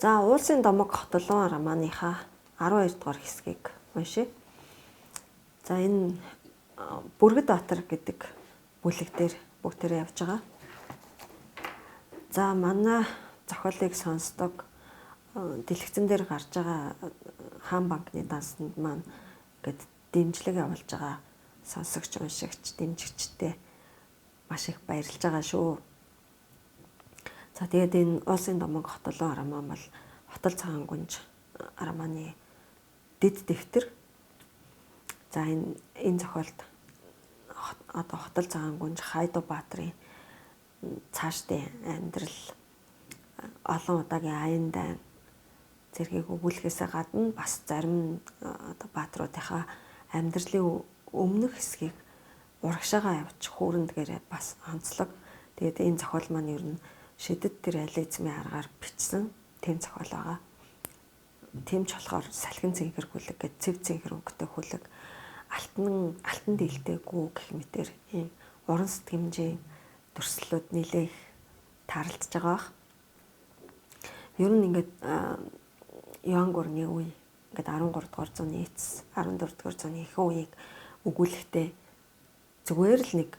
За уулсын домог хотолон романыхаа 12 дугаар хэсгийг уншъя. За энэ Бүргэд Баатар гэдэг бүлэг дээр бүгдээрээ явж байгаа. За манай зохиолыг сонсдог дэлгэцэн дээр гарч байгаа хаан банкны дансанд маань ингээд дэмжлэг явуулж байгаа сонсогч, уншигч, дэмжигчтэй маш их баярлж байгаа шүү. За тэгээд энэ Уулсын домог хотолон роман бол Хотол цагаан гүнж романы дэд дэвтэр. За энэ зохиолд одоо Хотол цагаан гүнж Хайду Баатрын цаашдын амьдрал, олон удаагийн аян дайн зэргийг өгүүлэхээсээ гадна бас зарим одоо баатруудынхаа амьдралын өмнөх хэсгийг урагшаага явж хүүрэндгээрээ бас онцлог. Тэгээд энэ зохиол маань ер нь шидэт тэр реализмын аргаар бичсэн тийм зохиол байгаа. Тийм ч болохоор салхин цэнхэр хүлэг гэж цэв цэнхэр өнгөтэй хүлэг, алтан дийлтэйгүү гэх мэтэр ийм уран сэтгэмжийн дүрслэлүүд нэлээх таарлаж байгаа бах. Ер нь ингээд Юан гүрний үе ингээд 13 дугаар зууны эцэс 14 дугаар зууны ихэнх үеийг өгүүлэхдээ зүгээр л нэг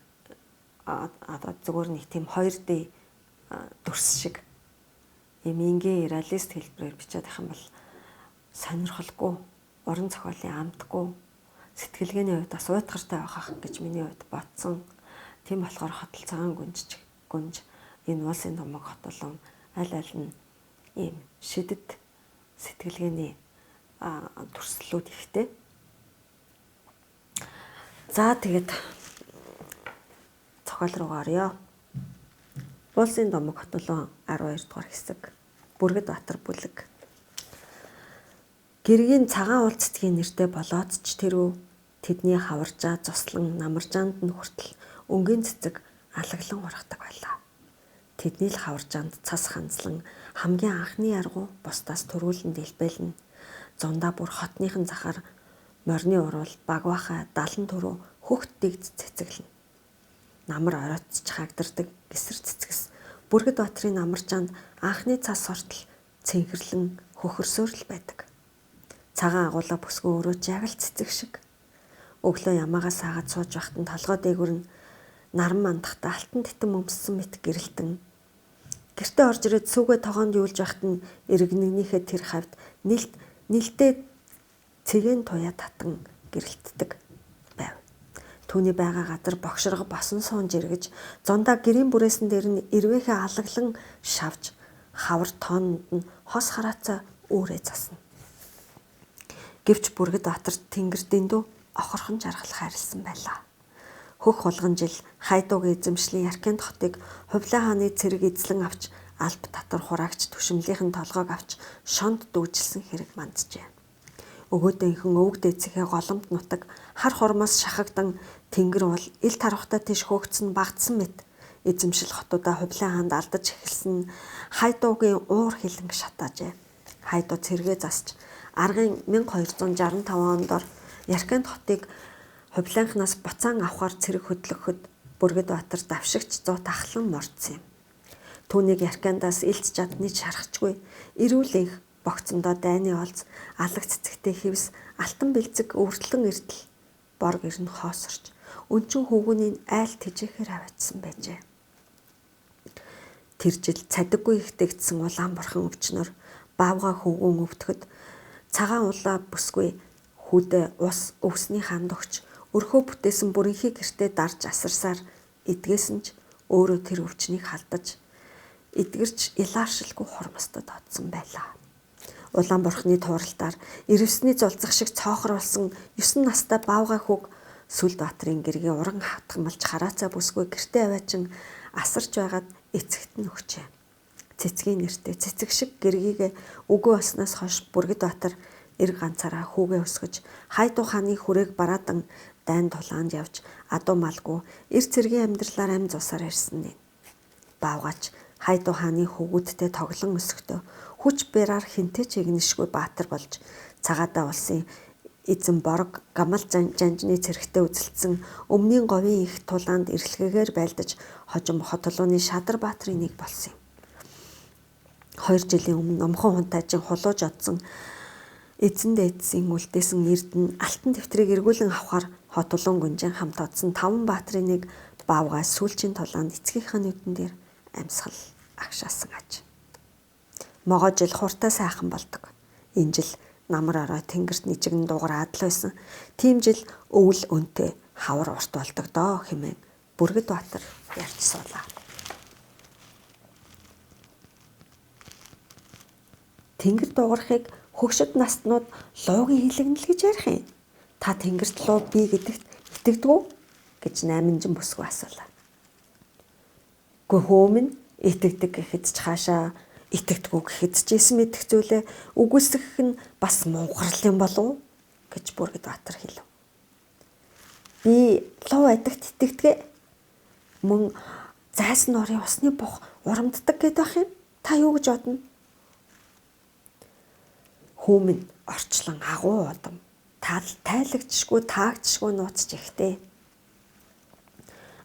одоо зүгээр нэг тийм 2D дүрс шиг ийм энгийн реалист хэлбэрээр бичээд байх юм бол сонирхолгүй, уран зохиолын амтгүй, сэтгэлгээний хувьд бас уйтгартай байх гэж миний хувьд бодсон. Тийм болохоор Хотол цагаан гүнж энэ Уулсын домог хотолон аль аль нь ийм шидэт сэтгэлгээний дүрслэлүүд ихтэй. За тэгээд зохиол руу оръё. Уулсын домог хотолон 12 дугаар хэсэг. Бүргэд Баатар бүлэг. Гэргийн цагаан уул цэцгийн нэртэй болоод ч тэрүү тэдний хаваржаа зуслан намаржаанд нь хүртэл өнгийн цэцэг алаглан ургадаг байлаа. Тэдний л хаваржаанд цас ханзлан хамгийн анхны яргуу бусдаас төрүүлэн дэлбэлнэ. Зундаа бүр хотныхан захаар морины уруул багваахай 70 түрүү хөхт дэгд цэцэглэнэ. Намар оройтч хагдардаг гисэр цэцгэс Бүргэд Баатрын намаржаанд анхны цас хортол цэнхэрлэн хөхөрсөөр л байдаг. Цагаан агуулаа бүсгүй өөрөө ч яг л цэцэг шиг. Өглөө ямаагаас саагаад сууж байхад нь толгой дээгүүр нь наран мандахта алтан титэн өмссөн мэт гэрэлтэн. Гэртээ орж ирээд сүгэ тогоонд юулж байхад нь иргэнэгнийхээ тэр хавьд нэлт нэлтэй цэгэн туяа татан гэрэлтдэг байв. Түүний байгаа газар богширго босон суун жиргэж зундаа гэрийн бүрээсэн дээр нь эрвээхээ алаглан шавж хавар тоонд нь хос хараацаа үүрээ засна. Гэвч Бүргэд Баатар тэнгэр дэндүү охорхон жаргал хайрлсан байлаа. Хөх хулган жил хайдуугийн эзэмшлийн Яркенд хотыг Хувлаа хааны цэрэг эзлэн авч алба татвар хураагч түшимлийнхэн толгойг авч шонд дүүжилсэн хэрэг манджээ. Өгөөдөнхөн өвөг дээдсийнхээ голомт нутаг хар хурмаас шахагдан тэнгэр уул ил тарвахтай тийш хөөгдсөн багтсан мэт эзэмшил хотуудаа Хувлаа хаанд алдаж эхэлсэн хайдуугийн уур хилэнг шатаажээ. Хайдуу цэргээ засч аргын 1265 онд Яркенд хотыг Хувлаанхнаас буцаан авахар цэрэг хөдлөхөд Бүргэд Баатар давшигч зуут ахлан мордсон юм. Түүнийг Яркендаас илц чадны шархачгүй эрүүл энх богцондоо дайны олз алаг цэцэгтэй хевс алтан бэлзэг өвөртлөн эртэл борг ирнэ хоосорч өнчин хүүгүний айл тэжээхээр аваачсан байжээ. Тэр жил цадаггүй ихтэгдсэн улаан бурхан өвчнөр баавга хүүгүн өвдөхөд цагаан улаа бүсгүй хүүдээ ус өвсний ханд өгч өрхөө бүтээсэн бүрэнхий гэртээ дарж асарсаар эдгээсэн ч өөрөө тэр өвчнийг халдаж эдгэрч илааршилгүй хормостод одсон байлаа. Улаан бурхны тууралтаар эрвсний зулцах шиг цоохор болсон 9 настай баавгай хүүг Сүлд Баатрын гэргийн уран хатгамалж хараацаа бүсгүй гэртээ аваачин асарч байгаад эцэгт нь өгчээ. Цэцгийн нэртэй цэцэг шиг гэргийгэ үгүй болсноос хойш Бүргэд Баатар эрг ганцаараа хүүгээ өсгөж хайдуу хааны хүрээг бараадан дайн тулаанд явж адуу малгүй эр цэргийн амьдралаар амь зусаар ирсэн нэ. Баавгаач хайдуу хааны хүүгүүдтэй тоглон өсөхдөө хүч бэраар хинтээ ч игнэшгүй баатар болж цагаадаа улсын эзэн борог гамал жанжны цэрэгтэй үзэлдсэн өмнгийн говийн их тулаанд эрэлхээгээр байлдаж хожим хотолууны шадар баатрын нэг болсон юм. 2 жилийн өмнө номхон хунтайжин хулууж одсон эзэн дээдсийн үлдээсэн эрдэнэ алтан дэвтрийг эргүүлэн авахар хот улуун гүнжин хамт одсон 5 баатрын нэг баавгай сүүлчийн тулаанд эцгийнхээ нүдэн дээр амьсгал агшаасан аж. Могоо жил хуртай сайхан болдог. Энэ жил намар орой тэнгэрт нижигэн дугар адал байсан. Тийм жил өвөл өнтэй хавар урт болдог доо хэмээн Бүргэд Баатар ярьж суулаа. Тэнгэр дуугарахыг хөгшөд наснууд луугийн хилэгнэл гэж ярих юм. Та тэнгэрт луу бий гэдэгт итгэдэг үү гэж Найманжин бүсгүй асуулаа. Гү хөөмн итгэдэг гэхэд ч хаашаа итгэдэггүй гэхэд ч эсэм мэдэх зүйлээ үгүйсгэх нь бас мунхарл юм болов гэж Бүргэд Баатар хэлв. Би луу адагт итгэдэг. Мөн зайсан нуурын усны бух урамддаг гэдэг байх юм. Та юу гэж бодно? Хүмүн орчлон агуу удам тайлагчшгүй таагчшгүй нууцж ихтэй.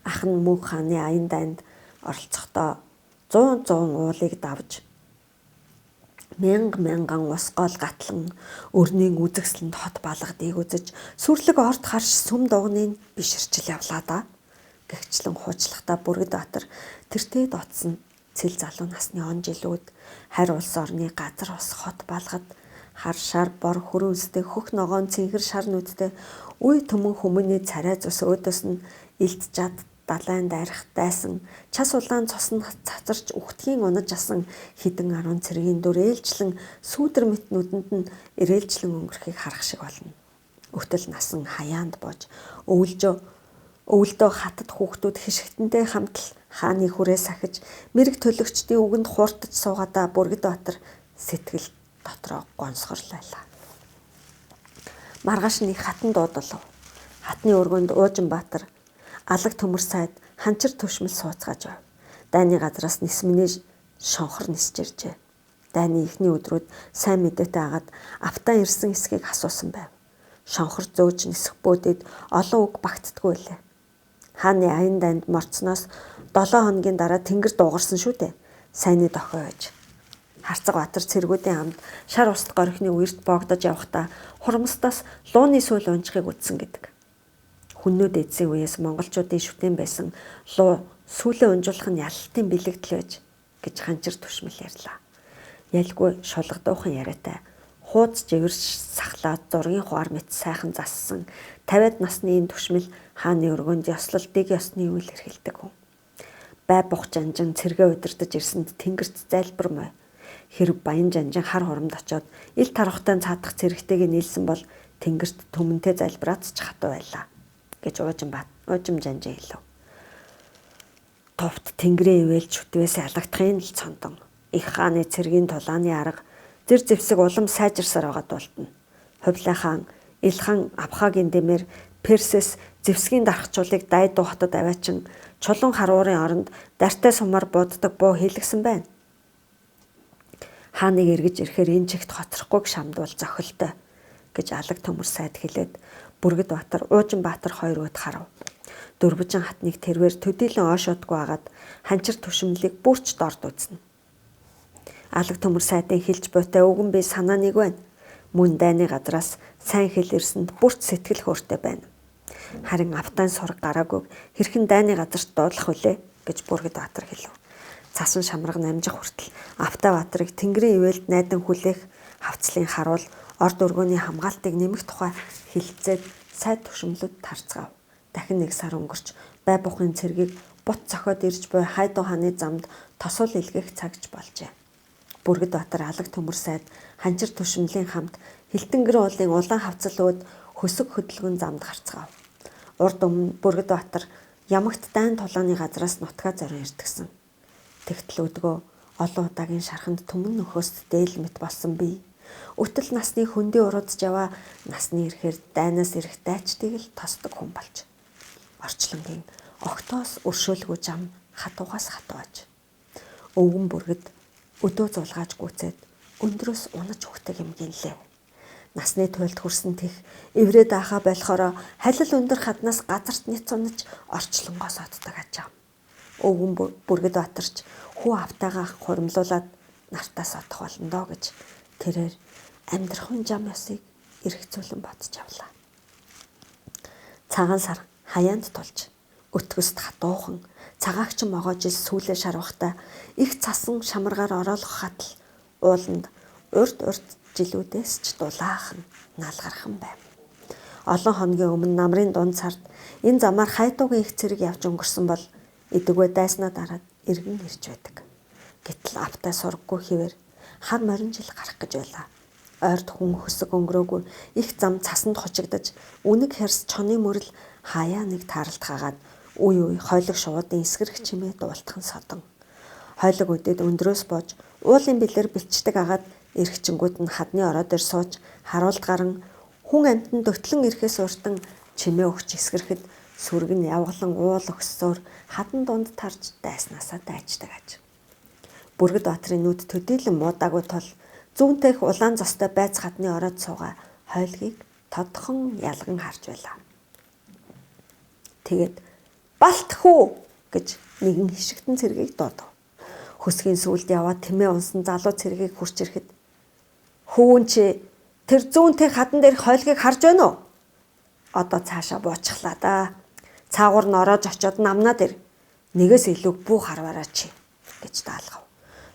Ах нь мөнх хааны аян дайнд оролцохдоо 100 уулыг давж мянга мянган ус гол гатлан өрнийн үзэгсэлэнд хот балгадыг үзэж сүрлэг орд харш сүм дугныг биширчил явлаа да. Гэгчлэн хуучлахдаа Бүргэд Баатар тэртээ дотсон цэл залуу насны он жилүүд харь улс орны газар ус хот балгад хар шар бор хөрөн өстэй хөх ногоон цэнхэр шар нүдтэй үе түмэн хүмүүний царай цус өөдөөс нь илт жад далайн дайрах дайсан час улаан цус нь цацарч үхтгийн унаж асан хідэн 10 цэргийн дүр ээлжлэн сүүдэр мэт нүдэнд нь ирээлжлэн өнгөрөхийг харах шиг болно. Өтөл насан хаяанд бож өвөлдөө хатад хүүхдүүд хишгтэнтэй хамт хааны хүрээ сахиж мэрэг төлөгчдийн үгэнд хууртаж суугаадаа Бүргэд Баатар сэтгэл дотроо гонсгорлойлаа. Маргааш нэг хатан дуудалав. Хатны өргөнд Уужин Баатар алаг төмөр сайд ханчир төвшмөл сууцгааж байв. Дайны газраас нисмэний шонхор нисэж иржээ. Дайны эхний өдрүүд сайн мэдээтэй агаад автаа ирсэн эсхийг асуусан байв. Шонхор зөөж нисэх бөөдөд олон үг багтдаггүй лээ. Хааны аян дайнд морцсноос 7 хоногийн дараа тэнгэр дуугарсан шүү дээ. Сайнны дохио байж. Харцаг Баатар цэргүүдийн хамт шар уст горхины үерт боогдож явхдаа хурамстаас лууны сүүл унжихыг үзсэн гэдэг. Хүннүүд эзэн үеэс монголчуудын шүтэн байсан луу сүүлээ унжуулах нь ялалтын бэлэгдэл байж гэж ханчир түшмэл ярьлаа. Ялгүй шулгадуухан яриатай хууц живэр сахлаа зургийн хуар мэт сайхан зассан 50-ад насны энэ түшмэл хааны өргөнд ёслол дэг ёсны үйл эрхэлдэг хүн. Бай бух жанжин цэргээ удирдах ирсэнд тэнгэрт залбир мой. Хэрв баян жанжин хар хурамд очоод ил тархтай цаадах цэрэгтэйг нийлсэн бол тэнгэрт түмэнтэй залбираад ч хатуу байлаа гэж уужим жанжин хэлв. Товт тэнгэрийн ивэл чүтвээс алагдахын л цондон. Их хааны цэргийн тулааны арга зэр зэвсэг улам сайжирсаар байгаа дуултна. Хувлай хаан Илхан Абхагийн дэмээр Персэс зэвсгийн дархачуулыг дайдуу хотод аваачин чулуун харуурын оронд дартай сумаар бууддаг буу хийлгсэн байна. Хааныг эргэж ирэхээр энэ чигт хоцрохгүйг шамдвал зохилтой гэж алаг төмөр сайд хэлээд Бүргэд Баатар Уужин Баатар хоёр өд харав. Дөрвөжин хатныг тэрвэр төдийлөн ойшоодгүй агаад ханчир түшмлийг бүрч дорд үзнэ. Алаг төмөр сайдын хэлж буйтай үгэн би санаа нэг байна. Мөн дайны газраас сайн хэл ирсэнд бүрч сэтгэл хөөртэй байна. Харин автан сураг гараагүй хэрхэн дайны газарт дуудлах вүлээ гэж Бүргэд Баатар хэлв. Цасан шамраг намжих хүртэл Автай Баатарыг тэнгэрийн ивэлд найдан хүлээх хавцлын харуул орд өргөөний хамгаалтыг нэмэх тухай хилцээд сайд түшмлүүд тарцгаав. Дахин нэг сар өнгөрч бай бухын цэргийг бут цохиод ирж буй хайдуу хааны замд тосол илгээх цагж болжээ. Бүргэд Баатар алаг төмөр сайд ханчир түшмлийн хамт Хилтэнгэр уулын улаан хавцал өөд хөсөг хөдөлгөн замд гарцгаав. Урд өмнө Бүргэд Баатар ямагт дайн тулааны газраас нутгаа зорин ирдгсэн. Тэгтэл өдгөө олон удаагийн шарханд түмэн нөхөөс дээл мэт болсон бий. Өтөл насны хөндий уруудж яваа насны ирэхээр дайнаас ирэх дайчдыг л тосдог хүн болж. Орчлонгийн огтоос өршөөлгүй зам хатуугаас хатууж. Өвгөн бүргэд өдөө зулгааж гүцээд өндрөөс унаж өгдөг юм гинлээ. Насны туйлд хүрсэн тех эврээд аахаа болохоро халил өндөр хаднаас газарт няц унаж орчлонгоос оддог ажаа. Өвгөн бүргэд Баатарч хүү автайгаа хуримлуулад нартаас одох болно доо гэж тэрээр амьдрахын жам ёсыг эргцүүлэн бодож авлаа. Цагаан сар хаяанд тулж өтгөст хатуухан цагаагч могоо жил сүүлээ шарвахта их цасан шамаргаар ороолох хатал ууланд урд урд жилүүдээс ч дулаахан налгархан байв. Олон хоногийн өмнө намрын дунд сард энэ замаар хайдуугийн их цэрэг явж өнгөрсөн бол эдэгвэ дайснаа дараад эргэн ирж байдаг. Гэтэл автай сурггүй хിവэр хар морин жил гарах гэж байлаа. Ойрд хүн хөсөг өнгөрөөгүй их зам цасанд хучигдаж үнэг хярс чоны мөрөл хаяа нэг тааралт хагаад үе үе хойлог шувуудын эсгэрэх чимээ дуултхан содон. Хойлог үдээд өндрөөс бууж уулын бэлэр бэлчдэг агаад эрхчингүүд нь хадны ороо дээр сууж харуулт гарan хүн амьтан дөтлөн ирэхээс уртан чимээ өгч эсгэрэхэд сүрэг нь явгалан уул өгссөөр хадан дунд тарж дайснаасаа дайчдаг аж. Бүргэд Баатрын нүд төдийлөн муудаагүй тул зүүнтэх улаан зостой байц хадны ороод суугаа хойлгийг тодхон ялган харж байлаа. Тэгээд "Балт хүү" гэж нэгэн хишигтэн цэргийг дуудав. Хөсгийн сүүлд яваад тэмээ унсан залуу цэргийг хурч ирэхэд "Хөвүүн чи тэр зүүнтэх хадан дээрх хойлгийг харж байна уу? Одоо цаашаа буучихлаа да. Цаагуур нь ороож очиод намнаа дээр нэгээс илүү бүү харвараа чи" гэж даалгав.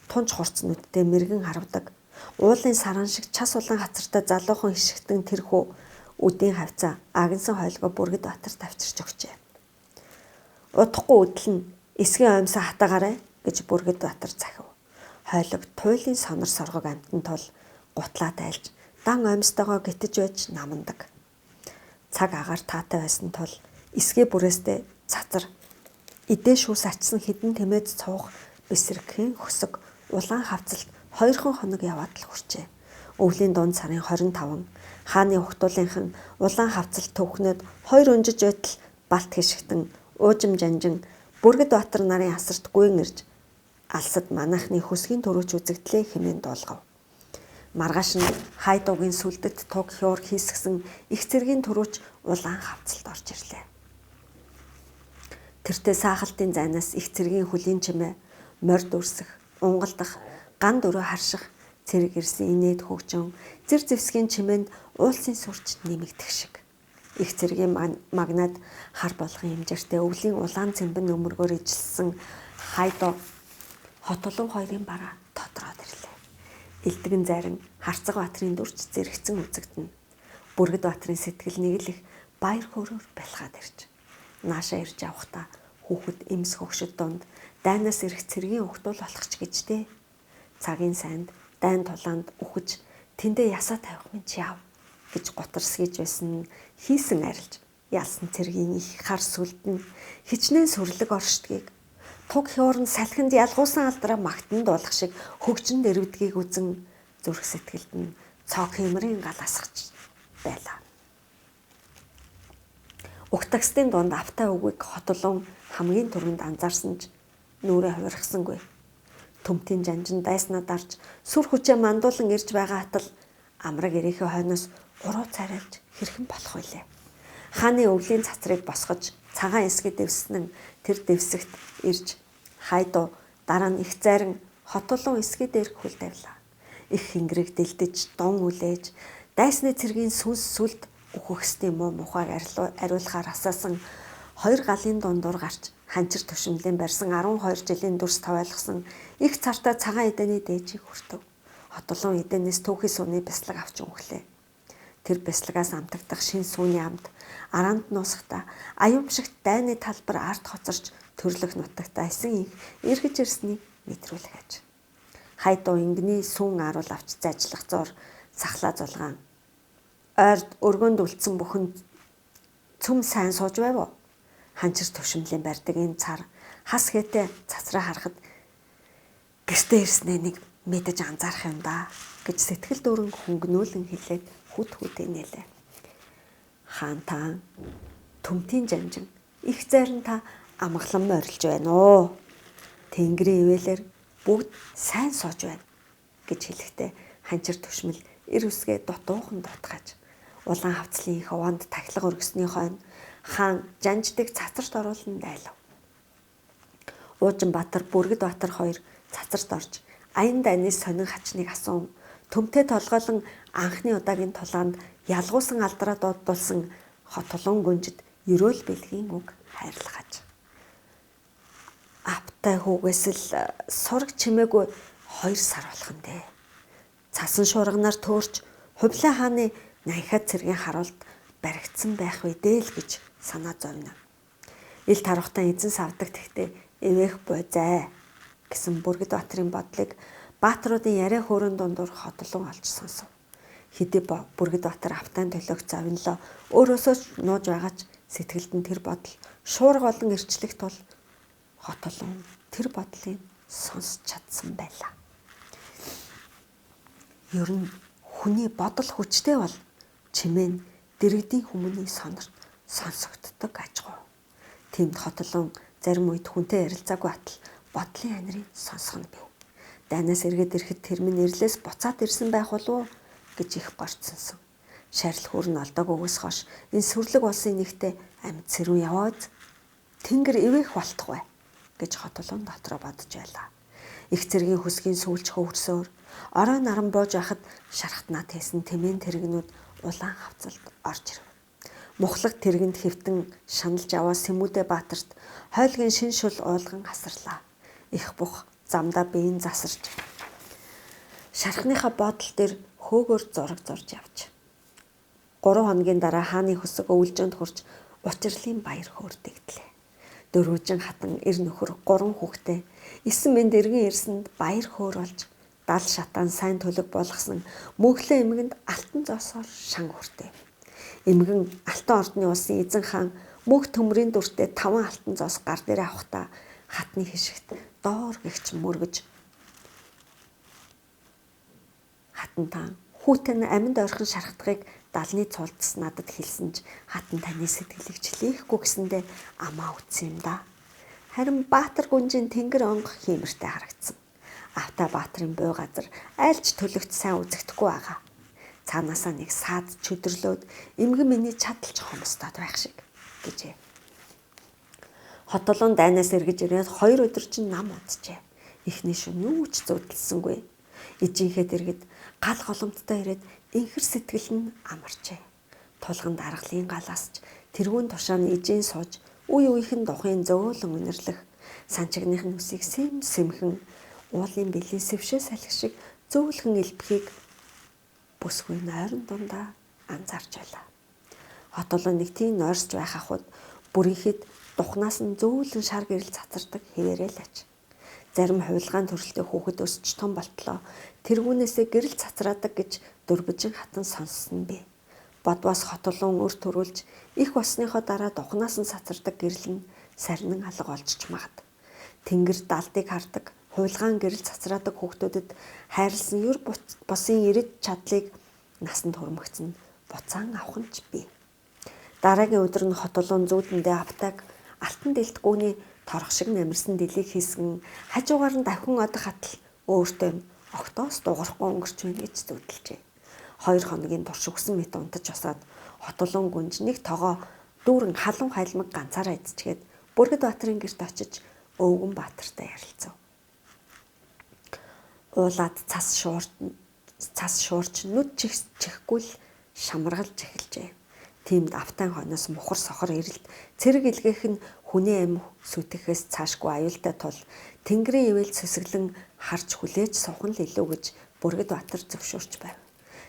Тунч хурц нүдтэй мэрэгэн харвдаг. Уулын саран шиг час улаан хацартай залуухан хишигтэн тэрхүү үдийн хавцаа агнсан хойлгоо Бүргэд Баатар тавчирч өгчээ. "Удахгүй үдлэн эсгийн оймсоо хатаагаарай" гэж Бүргэд Баатар захив. Хойлог туйлын сонор соргог амтан тул гутлаа тайлж дан оймстойгоо гитэж байж намандаг. Цаг агаар таатай байсан тул эсгээ бүрээстэй цацар идээ шүүс ачсан хідэн тэмээд цуух бэсэрхэн хөсөг улаан хавцалт 2 хоног яваад л хүрчээ. Өвлийн дунд сарын 25 хааны ухтуулынхан улаан хавцалт төвхнөд хоёр унжиж байтал балт хишгтэн уужим жанжин Бүргэд Баатар нарын асарт гүйн ирж алсад манайхны хөсгийн төрөөч үзэгдлээ хэмээн дуулгав. Маргааш нь хайдуугийн сүлдэт туг хюур хийсгсэн их цэргийн төрөөч улаан хавцалд орж ирлээ. Тэртээ саахалтын зайнаас их цэргийн хөлийн чимээ морд үрсэх, унгалдах, ган дөрөө харших цэрэг ирсэн инээд хөгжин зэр зэвсгийн чимээнд уулсын сүрч нэмэгдэх шиг. Их цэргийн магнаад хар болгон хэмжээртэй өвлийн улаан цэмбэн нөмөргөөр ижилсэн хайдуу Хотулан хоёрын бараа тодроод ирлээ. Элдэгэн зарин Харцаг Баатрын дүрч зэрэгцэн үзэгдэнэ. Бүргэд Баатрын сэтгэл нэг л их баяр хөөрөөр бэлхаад ирж. Наашаа ирж явахдаа хүүхэд эмс хөгшөд дунд дайнаас ирэх цэргийн өгтүүл болох ч гэж дээ. Цагийн сайнд дайн тулаанд үхэж тэндээ ясаа тавих минь чи яв гэж гутарсгийж байсан хийсэн арилж ялсан цэргийн их хар сүлд нь хичнээн сүрлэг оршдгийг туг хюурн салхинд ялгуусан алдраа магтан дуулах шиг хөгжин дэрвдгийг үзэн зүрх сэтгэлд нь цог хэмрийн гал асгаж байлаа. Угтагсдын дунд автай үгийг Хотулун хамгийн түрүүнд анзаарсан ч нүрээ хувиргасангүй. Төмтийн жанжин дайснаа дарж сүр хүчээ мандуулан ирж байгаа атал амраг эрийнхээ хойноос уруу царайлж хэрхэн болох вүлээ. Хааны өвлийн цацрыг босгож цагаан эсгээ дэвснэн тэр дэвсэгт ирж хайдуу дараа нь их зайран Хотулун эсгээ дээрх хөл тавилаа. Их хингэрийг дэлдэж дун үлээж дайсны цэргийн сүнс сүлд үхөхстийн муу мухайг ариулахаар асаасан хоёр галын дундуур гарч ханчир төвшмөлийн барьсан 12 жилийн дүрс тавайлгсан их цартай цагаан эдэний дээжийг хүртэв. Хотулун эдэнээс түүхий сууны бяцлаг авч өнгөлээ. Тэр бяцлагаас амтагдах шин сүүний амт араанд нуусахта аюумшигт дайны талбар ард хоцорч төрлөх нутагта эсэн их эргэж ирснийг мэдрүүлэх аж. Хайдуу ингэний сүүн аруул авч зайчлах зур сахлаа зулгаан. Ойрд өргөөнд үлдсэн бүхэн цөм сайн сууж байв уу? Ханчир төвшмөлийн барьдаг энэ цар хас хэтэ цацраа харахад гэртээ ирснээ нэг мэдэж анзаарах юм да гэж сэтгэл дүүрэн хөнгөнүүлэн хэлээд хүт хүтээ нэлээ. Хаан таан төмтийн жанжин их зарин та амгалан морилж байна уу? Тэнгэрийн ивэлэр бүгд сайн сууж байна гэж хэлэхдээ ханчир түшмэл эр үсгээ дутуухан дутгаж улаан хавцлын их овонд тахилга өргөсний хойно хаан жанждыг цацарт оруулан дайлав. Уужин Баатар, Бүргэд Баатар хоёр цацарт орж аян дайны сонин хачныг асуун төмтэй толгойлон анхны удаагийн тулаанд ялгуусан алдраа дуудулсан Хотулуун гүнжид ерөөл бэлгийн үг хайрлахаж. Аптай хүүгээс л сураг чимээгүй 2 сар болох нь дээ. Цасан шуурганаар төөрч Хубилай хааны нанхиад цэргийн харуулд баригдсан байх үү дээ л гэж санаа зовно. Ил тарвахтан эзэн савдаг тэгтээ эвэх буйзай гэсэн Бүргэд Баатрын бодлыг баатруудын яриа хөөрөн дундуур Хотулуун олж сонсов. Хэдий Бүргэд Баатар автан төлөөх зовнилоо өөрөөсөө ч нууж байгаа ч сэтгэлд нь тэр бодол шуурга болон эрчлэх тул Хотулуун тэр бодлыг сонсч чадсан байлаа. Ер нь хүний бодол хүчтэй бол чимээ нь дэргэдийн хүмүүний сонорт сонсогддог ажгүй. Тиймд Хотулуун зарим үед хүнтэй ярилцаагүй атал бодлын анирыг сонсох нь бий. Дайнаас эргээд ирэхэд тэр минь эрлээс буцаад ирсэн байх болов уу гэж их горцсонсон. Шарил хүүр нь олдоогүйгээс хойш энэ сүрлэг улсын нэгтээ амьд сэрүүн яваад тэнгэр ивэх болтугай гэж Хотулуун дотроо бодож байлаа. Их цэргийн хөсгийн сүүлч хөвөрсөөр орой наран боож байхад шархтнаа тээсэн тэмээн тэрэгнүүд улаан хавцалд орж ирэв. Мухлаг тэргэнд хэвтэн шаналж аваа Сэмүүдэ Баатарт хойлгийн шин шул уулган хасарлаа. Их бух замдаа биеийн засарч шархныхаа бодол дээр хөөгөр зураг зурж явж. 3 хоногийн дараа хааны хөсөг өвлжөнд хурж учирлын баяр хөөрдөгдлээ. Дөрвөжин хатан эр нөхөр 3 хүүхдээ 9 мэнд эргэн ирсэнд баяр хөөр болж дал шатаан сайн төлөг болгосон мөнхлөн эмгэнд алтан зоосоор шанг хүртэв. Эмгэн Алтан ордны улсын эзэн хаан мөнх төмрийн дүртэй 5 алтан зоос гар дээр авахдаа хатны хишигт доор гихч мөргөж хатан таан хүүтэн амьд ойрхон шархтахыг далны цуулдас надад хэлсэн ч хатан таны сэтгэлийг чилээхгүй гэсэндээ амаа үтсэн юм да. Харин Баатар гүнжийн тэнгэр онгох хиймэртэй харагдсан. Автай Баатрын буй газар айлч төлөгт сайн үзэгдэхгүй байгаа. Цаанаасаа нэг саад чөдөрлөөд эмгэн миний чадалж хомсдоод байх шиг гэжээ. Хотулуун дайнаас эргэж ирээд 2 өдөр чинь нам унтжээ. Эхний шөнө юу ч зүүдэлсэнгүй. Ижинхэд иргэд гал голомттой ирээд инхэр сэтгэл нь амарчээ. Тулган даргалын галаас ч тэргүүн тушааны ижин сууж үе үеийнхэн духын зөөлөн үнэрлэх санчигных нь үсийг сэм сэмхэн уулын бэлэн сэвшээ салхи шиг зөөлхөн элбэхийг бүсгүй нойрон дундаа анзаарч байлаа. Хотулуун нэг тийм нойрсч байх ахуйд бүрийнхэд духнаас нь зөөлөн шар гэрэл цацардаг хэвээрээ л аж. Зарим хувилгаан төрөлтэй хүүхэд өсч том болтлоо тэргүүнээсээ гэрэл цацраадаг гэж Дөрбөжин хатан сонссон бэ. Бодвоос Хотулуун өр төрүүлж их болсныхоо дараа духнаас нь цацардаг гэрэл нь сарнин алга олжч магад. Тэнгэр далдыг хардаг хувилгаан гэрэл цацраадаг хүүхдүүдэд хайрлсан юр босын ирэд чадлыг насанд хөрмөгцөн буцаан авах нь ч бий. Дараагийн өдөр нь Хотулуун зүүдэндээ автаг алтан дэлт гүний торох шиг намирсан дэлийг хийсгэн хажуугаар нь давхин одох хатал өөртөө нь огтоос дугарахгүй өнгөрч байна гэж зүүдэлжээ. 2 хоногийн турш өгсөн мэт унтаж босоод Хотулуун гүнж нэг тогоо дүүрэн халуун хайлмаг ганцаараа эзчгээд Бүргэд Баатрын гэрт очиж Өвгөн Баатартай ярилцав. Уулаад цас шуурч нүд чихгүй л шамаргалж эхэлжээ. Тиймд автан хойноос мухар сохор эрэлт цэрэг илгээх нь хүний амь сүтгэхээс цаашгүй аюултай тул тэнгэрийн ивэл сүсгэлэн харж хүлээж суух нь л илүү гэж Бүргэд Баатар зөвшөөрч байв.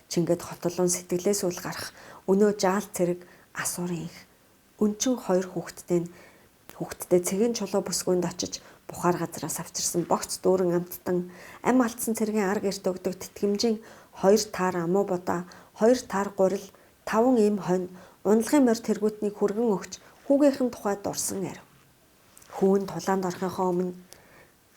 Чингэд Хотулуун сэтгэлээс үл гарах өнөө жаал цэрэг асуурын их өнчин 2 хүүхэдтэй цэгэн чулуу бүсгүйнд очиж бухаар газраас авчирсан богц дүүрэн амттан ам алдсан цэргийн ар гэрт өгдөг тэтгэмжийн 2 таар амуу будаа, 2 таар гурил, 5 эм хонь, унлагын морь тэргүүтнийг хүргэн өгч хүүгийнхэн тухай дурсан арив. Хүүн тулаанд орохынхоо өмнө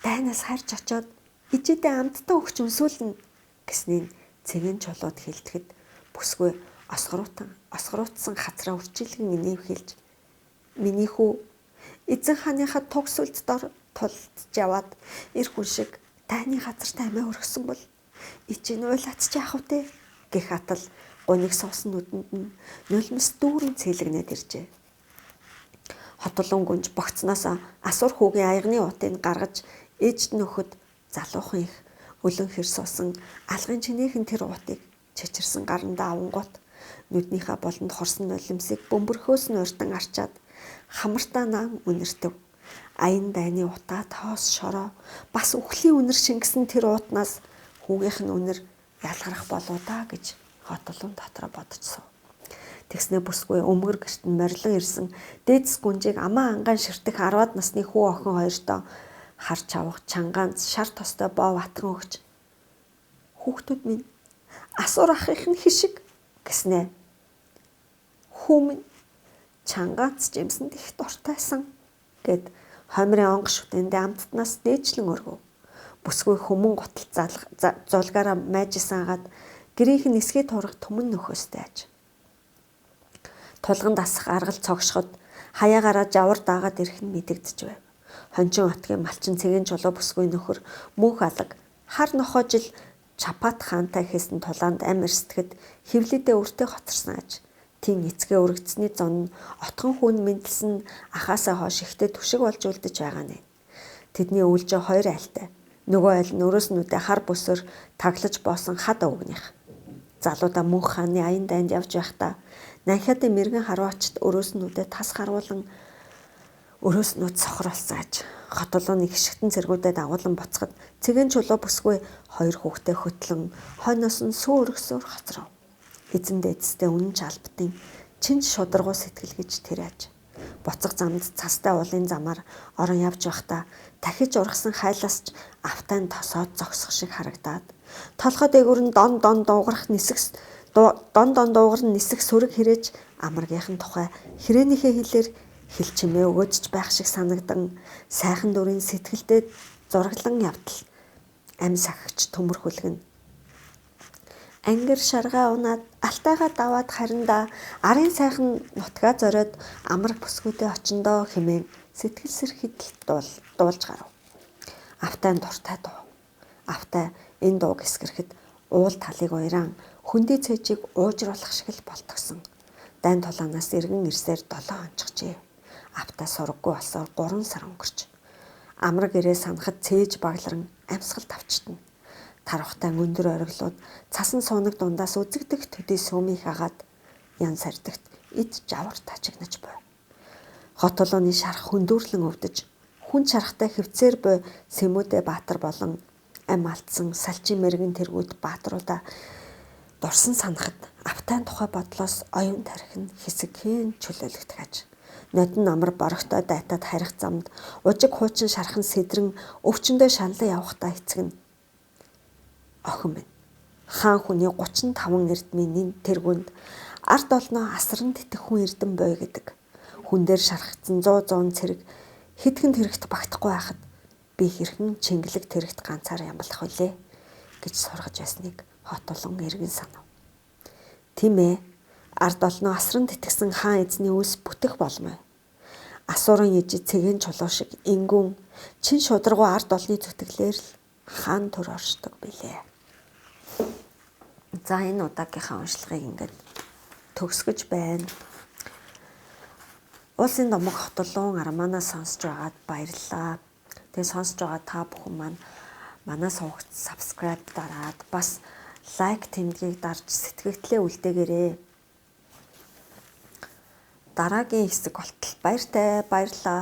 дайнаас харж очоод ижидээ амттан өгч өнсүүлнэ гэснийг цэгэн чулууд хэлдэхэд бүсгүй осгоруутсан хацраа үрчилгэн инээв хэлж миний хүү эзэн хааныхаа туг сүлд дор тулдж яваад эр хүн шиг тайны газарт амиа өргөсөн бол ичийн уйлаач яах вэ гэх атал гуниг суусан нүдэнд нь нулимс дүүрэн цэлэгнээд иржээ. Хотулуун гүнж богцноос асуур хүүгийн аягны утыг гаргаж ээжд нь өгөхөд залуухан их Өлөн хэр суусан алгын чинээхэн тэр уутыг чичирсэн гарандаа авангуут нүднийхээ болонд хорсон нулимсыг бөмбөрхөөс нь урдан арчаад хамартаа наан үнэртэв. Аян дайны утаа тоос шороо бас үхлийн үнэр шингэсэн тэр уутнаас хүүгийнх нь үнэр ялгарах болоо да гэж Хотулун дотроо бодчихсон. Тэгснээ бүсгүй өмгөр гэрт нь морилон ирсэн дээдс гүнжийг амаа ангаан ширтэх 10-аад насны хүү охин хоёртоо хар чавга чангаанц шар тостой боо ватхан өгч хүүхдүүд минь асуур ахих нь хишиг гэснэ. Хүү минь чангаанц жимсэнд их дуртайсан гэд хоймрын онгош шүтэндээ амттнаас дээжлэн өргөв. Бүсгүй хүмүүн гутал зулгаараа майжсэн агаад гэрийнх нь эсхий турах түмэн нөхөөстэй аж. Тулган дасах аргал цогшоход хаяагаараа жавар даагаад ирэх нь мэдэгдэж байв. Хончин отгийн малчин цэгэн чулуу бүсгүй нөхөр мөнх алаг хар нохоо жил Чапат хаантай хийсэн тулаанд ам эрсдэхэд хевлийдээ өртөө хоцорсон аж. Тин эцгээ өргөдсөний зон нь отгон хүн мэндэлсэн ахаасаа хойш ихтэй түшиг болж үлдэж байгаа нэ. Тэдний үүлжээ хоёр айлтай. Нөгөө айл нь өрөөс нүдэ хар бүсээр таглаж боосон хад өвгнийх. Залуудаа мөнх хааны аян дайнд явж байхдаа Нанхиадын мэрэгэн харваачд өрөөс нүдэ тас харуулan өрөөс нүд сохор болсон аж. Хотолооны гიშгтэн цэргүүдэд агуулan буцахад цэгэн чулуу бүсгүй хоёр хүүхдээ хөтлөн хойноос нь сүү өргөсөөр хоцров. Эзэн дээдстэй үнэн ч албатын чин шударгуу сэтгэл гэж тэр аж. Буцах замд цастай уулын замаар орон явж байхдаа дахиж ургасан хайлаас ч автайн тосоод зогсох шиг харагдаад толгой дээгүүр нь дон дон дуугарах нисэх дон дон дуугар нь нисэх сөрөг хэрээж амаргийнхан тухай хэрээнийхээ хэлээр хэл чимээ өгөөжч байх шиг санагдан сайхан дүрийн сэтгэлдээ зураглан явдал ам сахигч төмөр хүлгэн. Ангир шаргаа унаад алтайгаа даваад харинда арын сайхан нутгаа зориод амраг бүсгүүдээ очиндоо хэмээн сэтгэл сэрхийдэл дуулж гарав. Автай дуртай дуу. Автай энэ дууг эсгэрхэд уул талыг уйран хөндий цээжийг уужруулах шиг л болтгсон. Дайн тулаанаас эргэн ирсээр 7 онцгожээ. Автай сургаггүй болсоор 3 сар өнгөрч. Амраг ирээ санахад цээж багларан амьсгал тавчтана. Тарвахтай өндөр ориглууд цасан суунаг дундаас үзэгдэх төдий сүмийг хагаад ян сардагт эд жавар тажигнаж буй. Хот толооны шарх хөндүүрлэн өвдөж хүн шархтай хөвцээр буй Сэмүүдэ Баатар болон ам алдсан салчин мэрэгэн тэргүүд баатруудаа дурсан санахад автайн тухай бодлоос оюун тарих нь хэсэгхэн чөлөөлөгдөх аж. Нодон намар борогтой дайтад харих замд ужиг хуучин шархан сэдрэн өвчнөдөө шаналан явахдаа эцэг нь охин минь хаан хүний 35 эрдмийн нэн тэргүнд ард олноо асран тэтэх хүн эрдэм бой гэдэг. Хүн дээр шархагдсан 100 100 цэрэг хэдхэн тэрэгт багтахгүй байхад би хэрхэн чингэлэг тэрэгт ганцаар ямлах вүлээ гэж сургаж байсныг хот улан эргэн санав. Тийм ээ, ард олноо асран тэтгсэн хаан эзний үйлс бүтэх болмой. Асуурын ижид цэгэн чулуу шиг ингүүн чин шударгуу ард олны зүтгэлээр л хаан төр оршдог билээ. За энэ удаагийнхаа уншлагыг ингээд төгсгөж байна. Уулсын домог хотолон романаа сонсож байгаад баярлалаа. Тэгээ сонсож байгаа та бүхэн маань манай сувагт subscribe дараад бас лайк тэмдгийг дарж сэтгэгдлээ үлдээгээрэй. Дараагийн хэсэг болтол баяртай, баярлалаа.